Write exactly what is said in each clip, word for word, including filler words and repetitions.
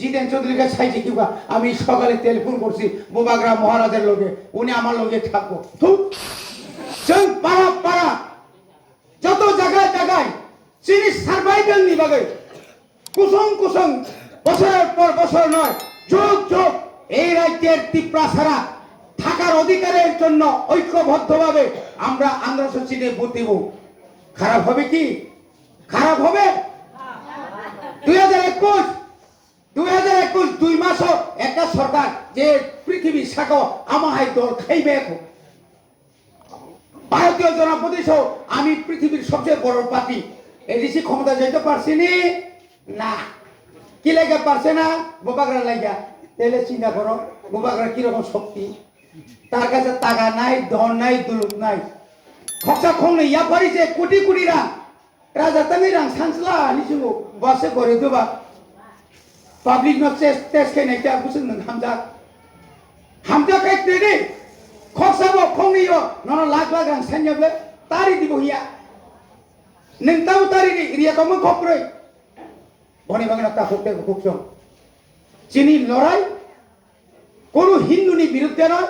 জিতেন চৌধুরীকে সাইজে কিবা আমি সকালে টেলিফোন করছি বুবাগ্রা মহারাজের লগে, উনি আমার লগে থাকবো। ধুর। চল, পাড়া পাড়া, যত জায়গায় জায়গায় চিনি সার্ভাইভাল নি বাগে কুসুম কুসুম, বছরের পর বছর নয়, যুগ যুগ এই রাজ্যের তিপ্রা ছাড়া থাকার অধিকারের জন্য ঐক্যবদ্ধভাবে আমরা আন্দোলন চিনে ভোট দিব। খারাপ হবে কি? খারাপ হবে? দুই হাজার একুশ, দুই হাজার একুশ দুই মাসও একটা সরকার যে পৃথিবীর সাগো আমাহাই দল খাইবে এখন। ভারতীয় জনতা পার্টি সহ আমি পৃথিবীর সবচেয়ে বড় পার্টি। এডিসি ক্ষমতা যাইতে পারছি নি? না। কি লাগে পারছে না? বুবাগ্রা লাগে। তাহলে চিন্তা করো, বুবাগ্রা কিরকম শক্তি। তার কাছে টাকা নাই, ধন নাই, দৌলত নাই। খরচা খং নেই, ইয়া পারি যে কোটি কোটি রাং। Raja tangwi rang sansla hinwi chwngo, bwse gori doba. Public no test, test khe nai khe bwswk nwng hamjak. Hamjak khe twi di. Khoksa bo khongni yo, nono lakh lakh rang sanya ble, tari dibo hiya. Nwng tamo tari di, riya komon khok kwrwi. Boni bagwi no takhuk tei bukhuk chwng. Chini lorai, কোনো হিন্দুনি বিরুদ্ধে নয়,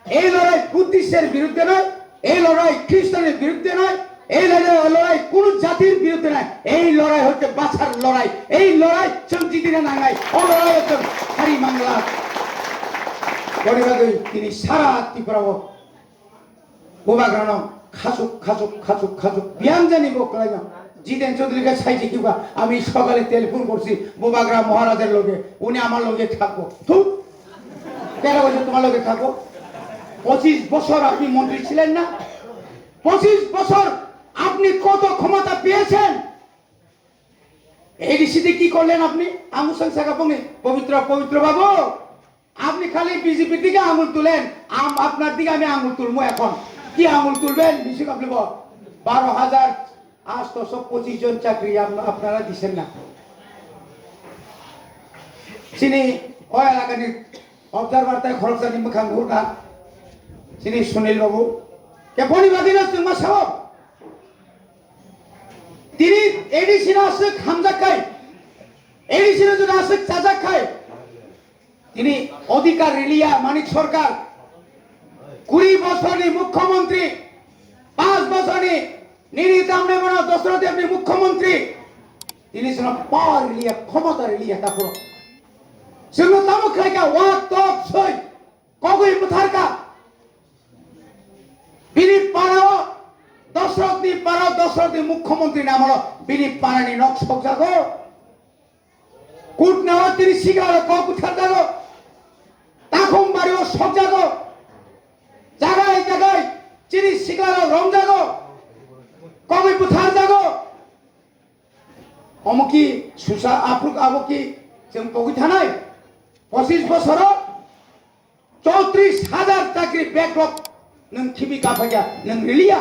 এই লড়াই বুদ্ধিস্টের বিরুদ্ধে নয়, এই লড়াই খ্রিস্টানের বিরুদ্ধে নয়, এই লড়াই, লড়াই কোনো জাতির বিরুদ্ধে নয়। এই লড়াই হচ্ছে বাঁচার লড়াই। এই লড়াই চলছি দিনে নাঙাই, ও লড়াই হচ্ছে হারি বাংলা। পরিবারে তিনি সারা Tripura Bubagrano khachuk, khachuk, khachuk, khachuk, biyamjani bo kwlaino. Jiten Chaudhary khe saiji kiba, আমি সকালে টেলিফোন করছি বুবাগ্রা মহারাজের লগে, উনি আমার লগে থাকবো। ধুর! কেন বলছে তোমার লগে থাকবো? পঁচিশ বছর আপনি মন্ত্রী ছিলেন না? পঁচিশ বছর আপনি কত ক্ষমতা পেয়েছেন? এডিসিতে কি করলেন আপনি? আঙুল সাংসা কাপড় নেই। পবিত্র, পবিত্র বাবু, আপনি খালি বিজেপির দিকে আঙুল তুলেন, আম-, আপনার দিকে আমি আঙুল তুলবো এখন। কি আঙুল তুলবেন? বেশি আপনি বল। বারো হাজার আটশো পঁচিশ জন চাকরি আপ-, আপনারা দিচ্ছেন না। চিনি ওই এলাকার অবজারভার তাই খরচ জানি মুখাং ঘুরনা। চিনি সুনীল বাবু। কে বনি বাদিনা তুমা সাহেব। Tini A D C no aswk hamjak khai, A D C no jodi aswk chajak khai, tini odhikar riliya Manik Sarkar, kuri bosorni mukhyamantri, panch bosorni nini tamni mano Dasarath Debni mukhyamantri, tini sino power riliya, khomota riliya takhoro. Sino tamo khlaika, wak tok soi, kogwi bwtharka. Bini parao, Dasarathni parao, Dasarathni mukhyamantri ni amolo bini parani nok sokjago. Kutnao tini siklalo kok butharjago. Takhum bario sokjago. Jagai jagai chini siklalo romjago. Kogwi butharjago. Omo ki susa aphuk abo ki chwng pogwi thanai? Pochis bosoro chowtris hajar chakri backlog nwng khibi kaphakya, nwng riliya.